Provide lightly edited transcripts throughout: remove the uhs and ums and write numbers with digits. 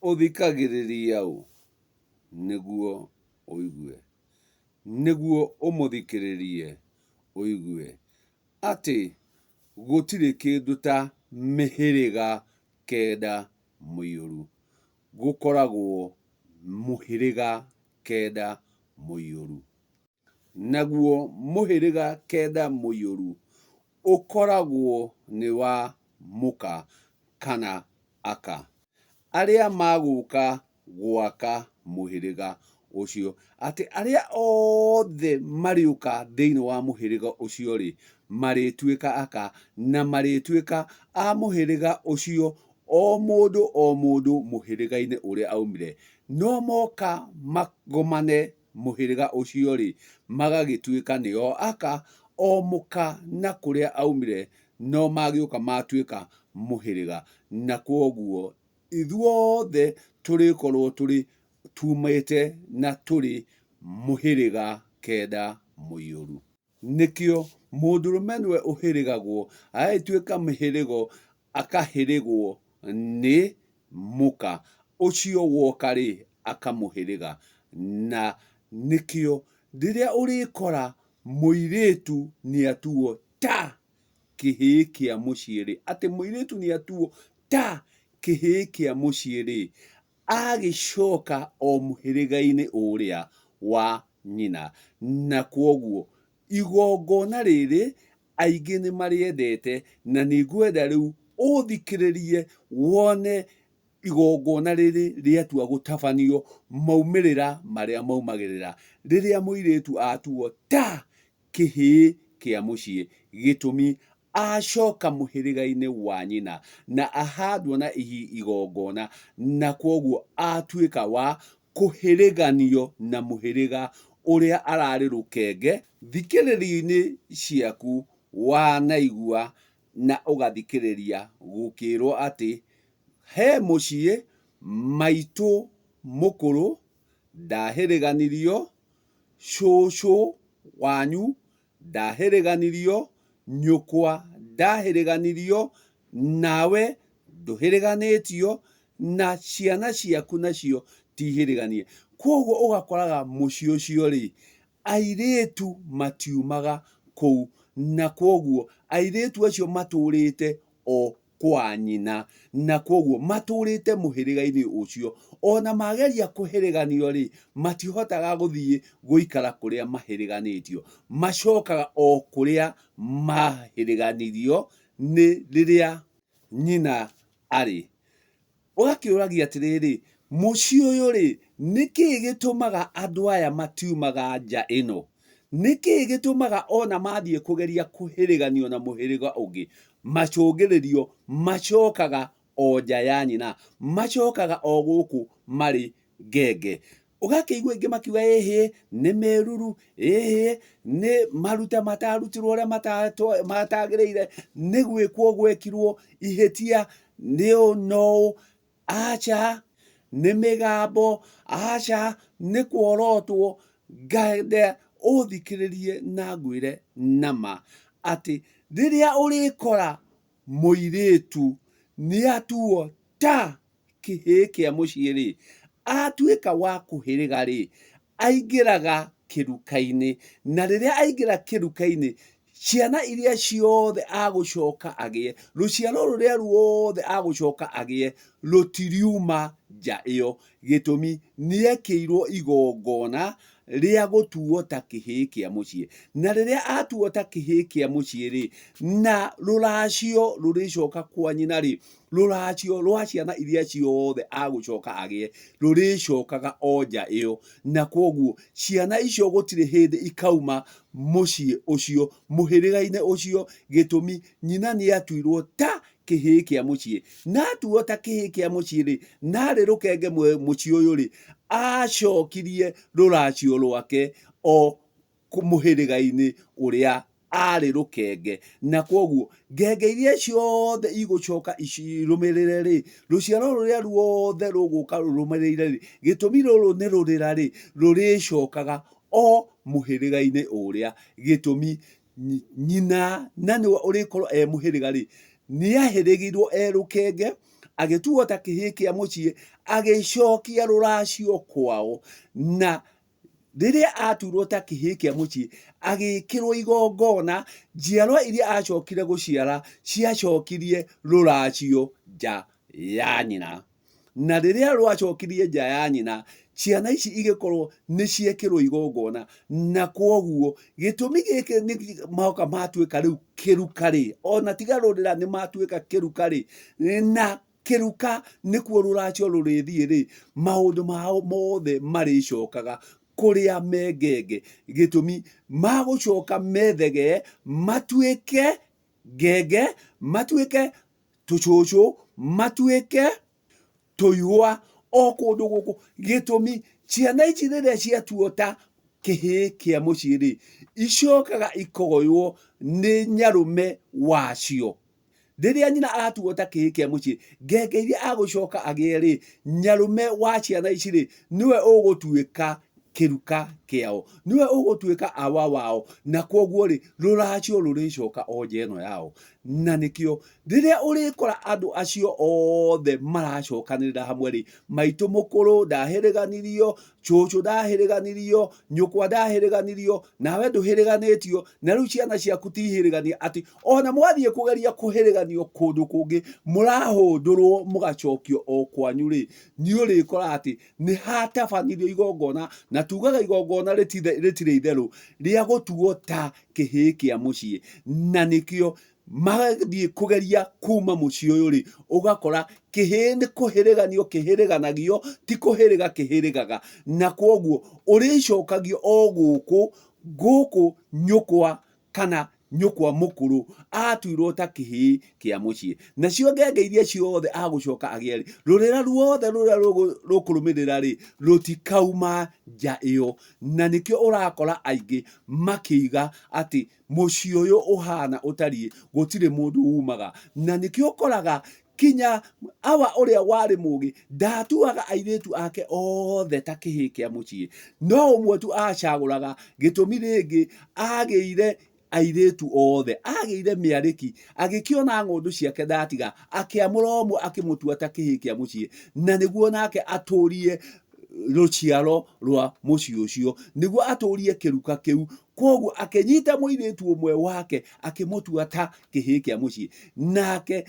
Ũthikagĩrĩria ũ nĩguo ũigue? Nĩguo ũmũthikĩrĩrie ũigue atĩ gũtirĩ kĩndũ ta mĩhĩrĩga kenda mũiyũru, gũkoragwo mũhĩrĩga kenda mũiyũru. Naguo mũhĩrĩga kenda mũiyũru ũkoragwo nĩ wa mũka kana aka arĩa magũka gwaka mũhĩrĩga ũcio. Atĩ arĩa othe marĩũka thĩinĩ wa mũhĩrĩga ũcio-rĩ, marĩtuĩka aka, na marĩtuĩka a mũhĩrĩga ũcio, o mũndũ o mũndũ mũhĩrĩga-inĩ ũrĩa aumire. No moka magomane mũhĩrĩga ũcio-rĩ, magagĩtuĩka nĩo aka, o mũka na kũrĩa aumire, no magĩũka matuĩka mũhĩrĩga. Na kwoguo ithuothe tũrĩkorwo tũrĩ tumĩte na tũrĩ mũhĩrĩga kenda mũiyũru. Nĩkĩo mũndũrũme nĩwe ũhĩrĩgagwo, agagĩtuĩka mĩhĩrĩgo akahĩrĩgwo nĩ mũka. Ũcio woka-rĩ, akamũhĩrĩga. Na nĩkĩo rĩrĩa ũrĩkora mũirĩtu nĩatuo ta kĩhĩĩ kĩa mũciĩ-rĩ, atĩ mũirĩtu nĩatuo ta kĩhĩĩ kĩa mũciĩ-rĩ, agĩcoka o mũhĩrĩga-inĩ ũrĩa wa nyina. Na kwoguo igongona rĩrĩ aingĩ nĩ marĩendete na nĩ ngwenda rĩu ũthikĩrĩrie wone igongona rĩrĩ rĩatua gũtabanio maumĩrĩra marĩa maumagĩrĩra rĩrĩa mũirĩtu atuo ta kĩhĩĩ kĩa mũciĩ. Gĩtũmi, acoka mũhĩrĩga-inĩ wa nyina na ahandwo na igongona na kwoguo atuĩka wa kũhĩrĩganio na mũhĩrĩga ũrĩa ararĩ rũkenge. Thikĩrĩrio-inĩ ciaku wanaigua na ũgathikĩrĩria gũkĩrwo atĩ he mũciĩ maitũ mũkũrũ ndahĩrĩganirio, cũcũ wanyu ndahĩrĩganirio, nyũkwa ndahĩrĩganirio, nawe ndũhĩrĩganĩtio, na ciana ciaku nacio ti hĩrĩganie. Kwoguo ũgakoraga mũciĩ ũcio rĩ, airĩtu matiumaga kũu, na kwoguo airĩtu acio matũrĩte o kwa nyina, na kwoguo matũrĩte mũhĩrĩga-inĩ ũcio. Ona mageria kũhĩrĩganio-rĩ, matihotaga gũthiĩ gũikara kũrĩa mahĩrĩganĩtio. Macokaga o kũrĩa mahĩrĩganirio nĩ rĩrĩa nyina arĩ. Ũgakĩũragia atĩrĩrĩ, mũciĩ ũyũ-rĩ, nĩkĩĩ gĩtũmaga andũ aya matiumaga nja ĩno? Nĩkĩĩ gĩtũmaga ona mathiĩ kũgeria kũhĩrĩganio na mũhĩrĩga ũngĩ, macũngĩrĩrio macokaga o nja ya nyina, macokaga o gũkũ marĩ ngenge? Ũgakĩigua aingĩ makiuga ĩhĩ nĩ mĩruru, ĩhĩ nĩ maruta matarutirwo ũrĩa matagĩrĩire, nĩ gwĩkwo gwekirwo ihĩtia, nĩ ũũ na ũũ, aca nĩ mĩgambo, aca nĩ kuorotwo. Ngenda ũthikĩrĩrie na ngwĩre nama atĩ rĩrĩa ũrĩkora mũirĩtu nĩatuo ta kĩhĩĩ kĩa mũciĩ-rĩ, atuĩka wa kũhĩrĩga-rĩ, aingĩraga kĩruka-inĩ, na rĩrĩa aingĩra kĩruka-inĩ, ciana iria ciothe agũcoka agĩe, rũciaro rũrĩa ruothe agũcoka agĩe, rũtiriuma nja ĩyo. Gĩtũmi, nĩekĩirwo igongona rĩa gũtuo ta kĩhĩĩ kĩa mũciĩ. Na rĩrĩa atuo ta kĩhĩĩ kĩa mũciĩ-rĩ, na rũracio rũrĩcoka kwa nyina-rĩ, rũracio rwa ciana iria ciothe agũcoka agĩe, rũrĩcokaga o nja ĩyo. Na kwoguo ciana icio gũtirĩ hĩndĩ ikauma mũciĩ ũcio, mũhĩrĩga-inĩ ũcio, gĩtũmi nyina nĩatuirwo ta kĩhĩĩ kĩa mũciĩ. Na atuo ta kĩhĩĩ kĩa mũciĩ-rĩ, na arĩ rũkenge mũciĩ ũyũ-rĩ, acokirie rũracio rwake o mũhĩrĩga-inĩ ũrĩa arĩ rũkenge. Na kwoguo ngenge iria ciothe igũcoka irũmĩrĩre-rĩ, rũciaro rũrĩa ruothe rũgũka rũrũmĩrĩire-rĩ, gĩtũmi rũrũ nĩ rũrĩra-rĩ, rũrĩcokaga o mũhĩrĩga-inĩ ũrĩa. Gĩtũmi nyina na nĩwe ũrĩkorwo e mũhĩrĩga rĩ, nĩahĩrĩgirwo e rũkenge, Agĩtuo ta kĩhĩĩ kĩa mũciĩ, agĩcokia rũracio kwao, na rĩrĩa atuirwo ta kĩhĩĩ kĩa mũciĩ, agĩkĩrwo igongona, njiarwa iria acokire gũciara ciacokirie rũracio nja ya nyina. Na rĩrĩa rwacokirie nja ya nyina, ciana ici igĩkorwo nĩ ciekĩrwo igongona, na kwoguo gĩtũmi gĩkĩ nĩ moka matuĩka rĩu kĩruka rĩ, ona tiga rũrĩra nĩ matuĩka kĩruka rĩ, na kĩruka nĩkuo rũracio rũrĩthiĩ rĩ, maũndũ mao mothe marĩcokaga kũrĩa me ngenge. Gĩtũmi magũcoka methegee matuĩke ngenge, matuĩke tũcũcũ, matuĩke tũihwa o kũndũ gũkũ. Gĩtũmi ciana ici rĩrĩa ciatuo ta kĩhĩĩ kĩa mũciĩ rĩ, icokaga ikogoywo nĩ nyarũme wacio. Rĩrĩa nyina atuo ta kĩhĩĩ kĩa mũciĩ, ngenge iria agũcoka agĩe rĩ, nyarũme wa ciana ici rĩ, nĩwe ũgũtuĩka kĩruka kĩao, nĩwe ũgũtuĩka awa wao, na kwoguo rĩ, rũracio rũrĩcoka o nja ĩno yao. Na nĩkĩo rĩrĩa ũrĩkora andũ acio othe maracokanĩrĩra hamwe rĩ, maitũ mũkũrũ ndahĩrĩganirio, cũcũ ndahĩrĩganirio, nyũkwa ndahĩrĩganirio, nawe ndũhĩrĩganĩtio, na rĩu ciana ciaku ti ihĩrĩganie, atĩ ona mwathiĩ kũgeria kũhĩrĩganio kũndũ kũngĩ, mũrahũndũrwo mũgacokio o kwanyu rĩ, nĩ ũrĩkora atĩ nĩ hatabanirio igongona, na tugaga igongona rĩtirĩ itherũ, rĩa gũtuo ta kĩhĩĩ kĩa mũciĩ. Na nĩkĩo mathiĩ kũgeria kuma mũciĩ ũyũ rĩ, ũgakora kĩhĩĩ nĩ kũhĩrĩganio kĩhĩrĩganagio, ti kũhĩrĩga kĩhĩrĩgaga. Na kwoguo ũrĩcokagio o gũkũ, gũkũ nyũkwa kana nyũkwa mũkũrũ atuirwo ta kĩhĩĩ kĩa mũciĩ. Nacio ngenge iria ciothe agũcoka agĩe rĩ, rũrĩra ruothe rũrĩa rũkũrũmĩrĩra rĩ, rũtikauma nja ĩyo. Na nĩkĩo ũrakora aingĩ makĩiga atĩ mũciĩ ũyũ ũhana ũtariĩ gũtirĩ mũndũ umaga. Na nĩkĩo ũkoraga kinya awa ũrĩa warĩ mũgĩ ndatuaga airĩtu ake othe ta kĩhĩĩ kĩa mũciĩ, no ũmwe tu acagũraga. Gĩtũmi rĩngĩ agĩire airĩtu othe, agĩire mĩarĩki, agĩkĩona ng'ũndũ ciake ndatiga, akĩamũra ũmwe akĩmũtua ta kĩhĩĩ kĩa mũciĩ, na nĩguo nake atũrie rũciaro rwa mũciĩ ũcio, nĩguo atũrie kĩruka kĩu. Kwoguo akĩnyita mũirĩtu ũmwe wake akĩmũtua ta kĩhĩĩ kĩa mũciĩ, nake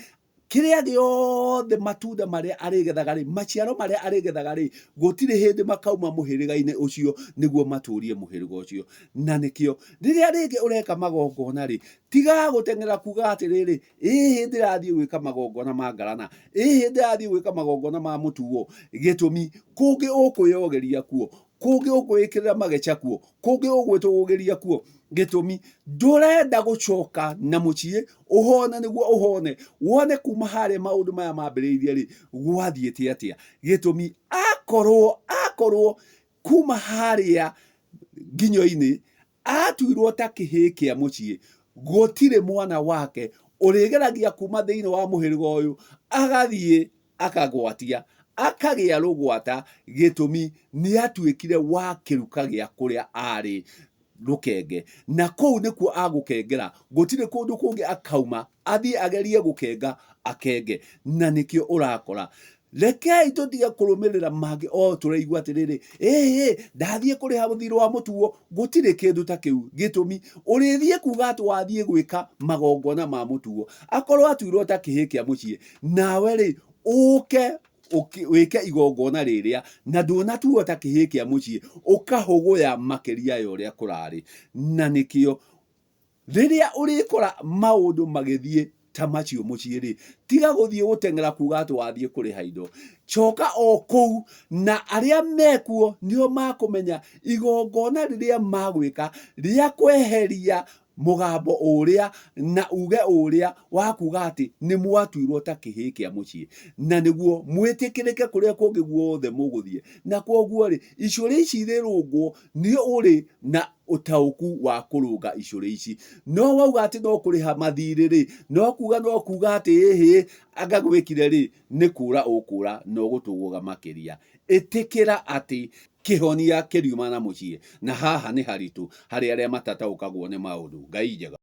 kĩrĩa gĩothe matunda marĩa arĩgethaga rĩ, maciaro marĩa arĩgethaga rĩ, gũtirĩ hĩndĩ makauma mũhĩrĩga-inĩ ũcio nĩguo matũrie mũhĩrĩga ũcio. Na nĩkĩo rĩrĩa rĩngĩ ũreka magongona rĩ, tiga gũteng'era kuga atĩrĩrĩ, ĩhĩ ndĩrathiĩ gwĩka magongona ma ngarana, ĩhĩ ndĩrathiĩ gwĩka magongona ma mũtugo. Gĩtũmi, kũngĩ ũkwĩyogeria kuo, kũngĩ ũkwĩĩkĩrĩra mageca kuo, kũngĩ ũgwĩtũgũgĩria kuo. Gĩtũmi, ndũrenda gũcoka na mũciĩ ũhone nĩguo ũhone, wone kuma harĩa maũndũ maya mambĩrĩirie rĩ, gwathiĩte atĩa. Gĩtũmi, akorwo kuma harĩa nginyo-inĩ atuirwo ta kĩhĩĩ kĩa mũciĩ, gũtirĩ mwana wake ũrĩgeragia kuma thĩinĩ wa mũhĩrĩga ũyũ agathiĩ akagwatia, akagĩa rũgwata, gĩtũmi nĩatuĩkire wa kĩruka gĩa kũrĩa arĩ rũkenge, na kũu nĩkuo agũkengera, gũtirĩ kũndũ kũngĩ akauma athiĩ agerie gũkenga akenge. Na nĩkĩo ũrakora rekei tũtige kũrũmĩrĩra mangĩ o tũraigua atĩrĩrĩ, ĩhĩ ndathiĩ kũrĩha mũthirĩ wa mũtuo. Gũtirĩ kĩndũ ta kĩu. Gĩtũmi, ũrĩthiĩ kuga atĩ wathiĩ gwĩka magongona ma mũtuo, akorwo atuirwo ta kĩhĩĩ kĩa mũciĩ, nawe rĩ ũke wĩke igongona rĩrĩa na ndũnatuo ta kĩhĩĩ kĩa mũciĩ, ũkahũgũya makĩria ya ũrĩa kũrarĩ. Na nĩkĩo rĩrĩa ũrĩkora maũndũ magĩthiĩ ta macio mũciĩ rĩ, tiga gũthiĩ gũteng'era kuga atĩ wathiĩ kũrĩha indo. Coka o kũu na arĩa mekuo nĩo makũmenya igongona rĩrĩa magwĩka rĩa kweheria mũgambo ũrĩa na uge ũrĩa wa kuga atĩ nĩ mwatuirwo ta kĩhĩĩ kĩa mũciĩ, na nĩguo mwĩtĩkĩrĩke kũrĩa kũngĩ guothe mũgũthiĩ. Na kwoguo rĩ, icũrĩ ici irĩrũngwo nĩ ũrĩ na ũtaũku wa kũrũnga icũrĩ ici. No wauga atĩ no kũrĩha mathirĩ rĩ, no kuga atĩ ĩhĩ anga gwĩkire rĩ, nĩ kũra ũkũra na ũgũtũgũga makĩria. Ĩtĩkĩra atĩ kĩhonia kĩriuma na mũciĩ, na haha nĩ haritũ harĩ arĩa matataũkagwo nĩ maũndũ. Ngai njega.